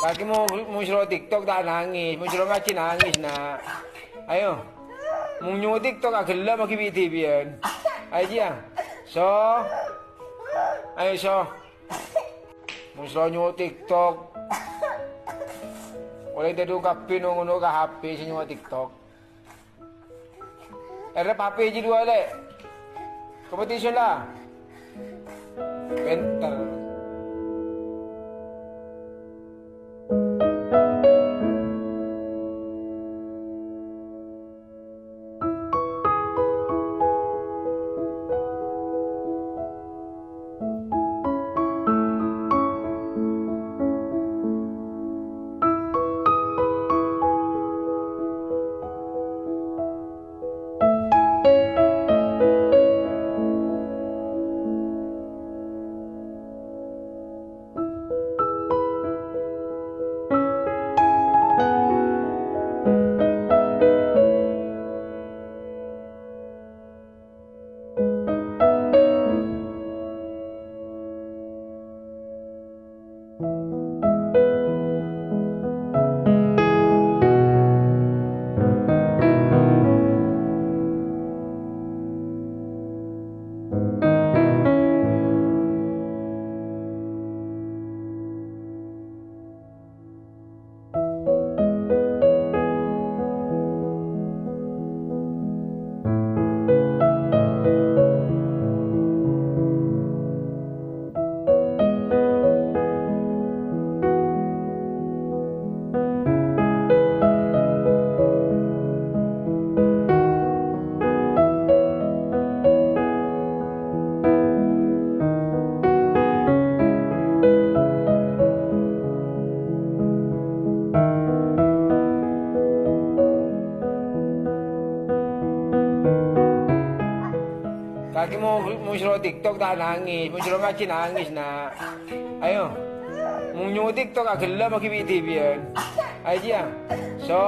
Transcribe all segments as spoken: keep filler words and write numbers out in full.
Kaki mu, mu sidroe TikTok tak nangis, mu sidroe ngaci nangis nak. Ayo. Mu nyoe TikTok akhé lom aki biti pian. Ayo jih ah. So. Ayo so. Mu sidroe nyoe TikTok. Oleh tadu kapin ngon ka H P si nyoe TikTok. Rap H P jidua lé. Kompetisi lah. Pinter. Kaki mu, mu sidroe TikTok tak nangis, mu sidroe ngaci nangis nak. Ayo. Mu nyoe TikTok akhé lom aki biti pian. Ayo jih ah. So.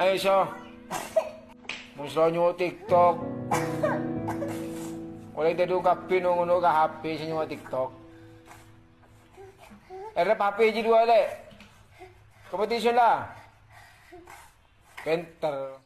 Ayo so. Mu sidroe nyoe TikTok. Oleh tadu kapin ngon ka H P si nyoe TikTok. Rap H P jidua lé. Kompetisi lah. Pinter.